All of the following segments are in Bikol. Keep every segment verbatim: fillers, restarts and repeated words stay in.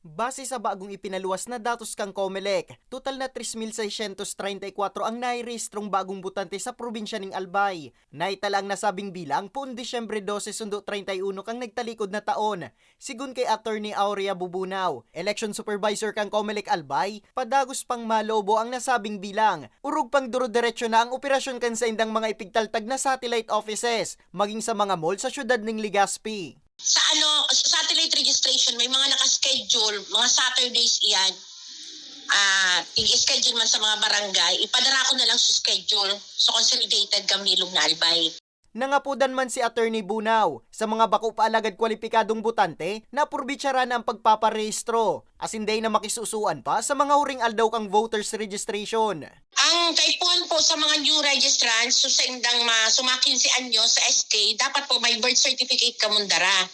Base sa bagong ipinaluwas na datos kan Comelec, total na tres mil seiscientos treinta y cuatro ang nairehistrong bagong botante sa probinsya ning Albay. Naitala ang nasabing bilang poon Disyembre dose sundo treinta y uno kan nagtalikod na taon. Sigon kay Attorney Aurea Bubunaw, election supervisor kan Comelec Albay, padagos pang malobo ang nasabing bilang. Orog pang durudiretso na ang operasyon kan saindang mga ipigtaltag na satellite offices, maging sa mga mall sa siyudad ning Legazpi. Sa ano, sa satellite registration, may mga naka-schedule, mga Saturdays iyan. Ah, i-schedule man sa mga barangay, ipadara ko na lang sa schedule. So, consolidated kami Ilog na Albay. Nangapodan man si Attorney Bunaw sa mga bako pa alagad kwalipikadong botante na purbitsaran na ang pagpaparehistro, asin dai na makisusuan pa sa mga huring aldaw kan voters registration. Ang kaipuhan po sa mga new registrants, so sa indang ma-, suma kinse anyos sa S K, dapat po may birth certificate kamong dara.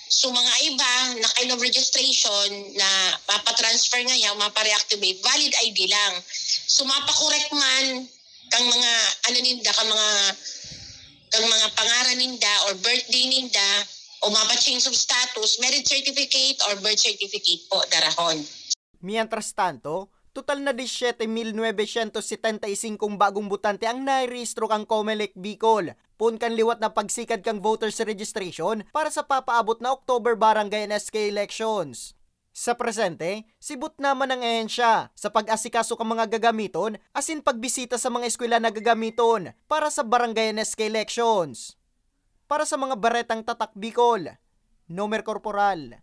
So, mga iba, na kind of registration na mapatransfer ngayon, mapareactivate, valid I D lang. So, mapakorek man kang mga, ano ninda, kang mga, kang mga pangaran ninda or birthday ninda, o mapa-change of status, marriage certificate or birth certificate po, darahon. Mientras tanto, total na diecisiete mil novecientos setenta y cinco bagong botante ang nairehistro kan Comelec Bicol, poon kan liwat na pagsikad kan voters registration para sa papaabot na October barangay and S K elections. Sa presente, sibot naman ang ahensya sa pag-asikaso kan mga gagamiton asin pagbisita sa mga eskwela na gagamiton para sa barangay and S K elections. Para sa mga Baretang Tatak Bicol, Nomer Corporal.